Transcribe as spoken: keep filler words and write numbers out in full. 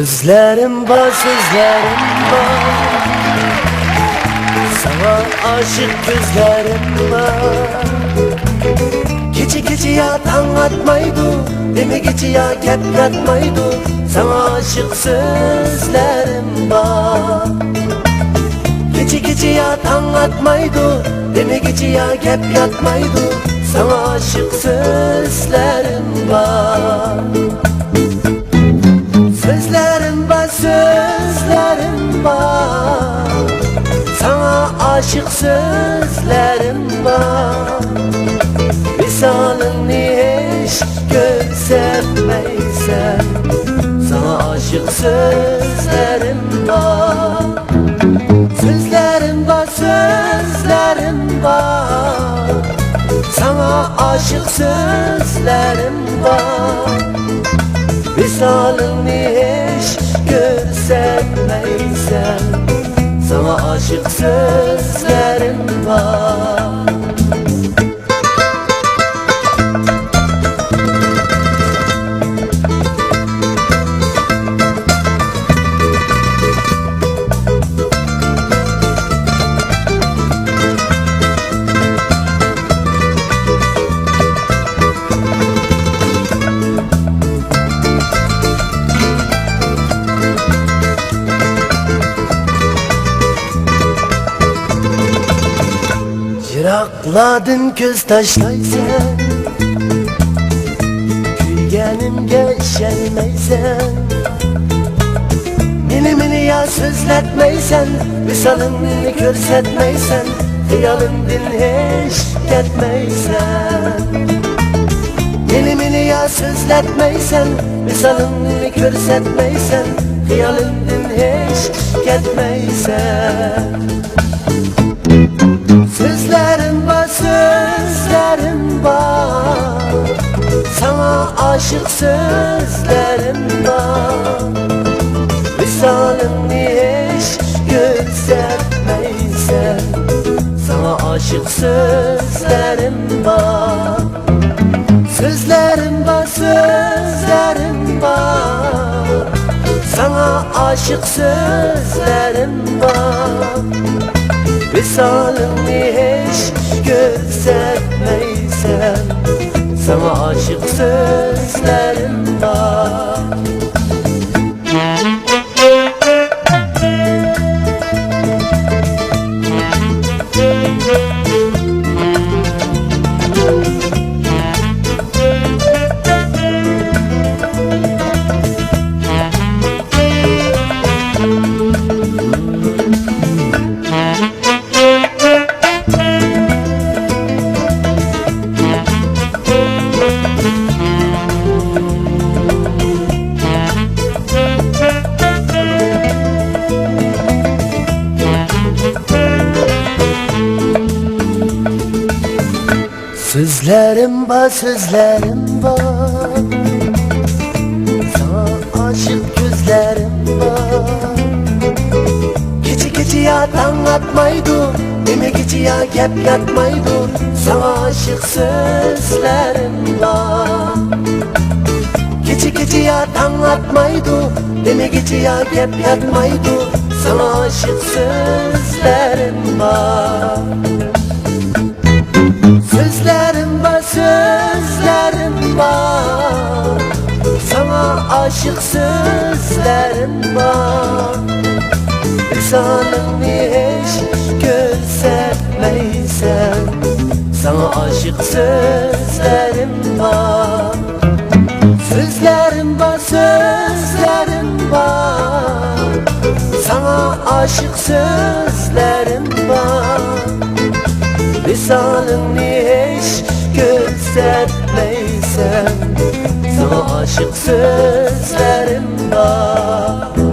سۆزلىرىم بار، سۆزلىرىم بار، ساڭا ئاشىق كۆزلىرىم بار. كېچە كېچە يا تاڭ ئاتمايدۇ، دېمىگىچە يا گەپ ياتمايدۇ، ساڭا ئاشىق سۆزلىرىم بار. كېچە كېچە يا تاڭ ئاتمايدۇ، دېمىگىچە يا گەپ ياتمايدۇ، ساڭا ئاشىق سۆزلىرىم بار. سۆزلىرىم بار، سۆزلىرىم بار، ساڭا ئاشىق سۆزلىرىم بار. ۋىسالىڭنى ھېچ كۆرسەتمەيسەن، ساڭا ئاشىق سۆزلىرىم بار. سۆزلىرىم بار، سۆزلىرىم بار، ساڭا ئاشىق سۆزلىرىم بار. ۋىسالىڭنى ھېچ كۆرسەتمەيسەن، ساڭا ئاشىق سۆزلىرىم بار. يىراقلاردىن كۆز تاشلايسەن، كۆيگىنىمگە ئىشەنمەيسەن. مېنى، مېنى يا سۆزلەتمەيسەن، ۋىسالىڭنى كۆرسەتمەيسەن، خىيالىمدىن ھېچ كەتمەيسەن. مېنى، مېنى يا سۆزلەتمەيسەن، ۋىسالىڭنى كۆرسەتمەيسەن، خىيالىمدىن ھېچ كەتمەيسەن. سۆزلىرىم بار، سۆزلىرىم بار، ساڭا ئاشىق سۆزلىرىم بار. ۋىسالىڭنى ھېچ كۆرسەتمەيسەن، ساڭا ئاشىق سۆزلىرىم بار. سۆزلىرىم بار، سۆزلىرىم بار، ساڭا ئاشىق سۆزلىرىم بار. ۋىسالىڭنى ھېچ كۆرسەتمەيسەن، ساڭا ئاشىق سۆزلىرىم بار. سۆزلىرىم بار، سۆزلىرىم بار، ساڭا ئاشىق كۆزلىرىم بار. كېچە كېچە يا تاڭ ئاتمايدۇ، دېمىگىچە يا گەپ ياتمايدۇ، ساڭا ئاشىق سۆزلىرىم بار. كېچە كېچە يا تاڭ ئاتمايدۇ، دېمىگىچە يا گەپ ياتمايدۇ، ساڭا ئاشىق سۆزلىرىم بار. سۆزلىرىم بار، سۆزلىرىم بار، ساڭا ئاشىق سۆزلىرىم بار. ۋىسالىڭنى ھېچ كۆرسەتمەيسەن، ساڭا ئاشىق سۆزلىرىم بار. سۆزلىرىم بار، سۆزلىرىم بار، ساڭا ئاشىق سۆزلىرىم بار. ۋىسالىڭنى ھېچ كۆرسەتمەيسەن، ساڭا ئاشىق سۆزلىرىم بار.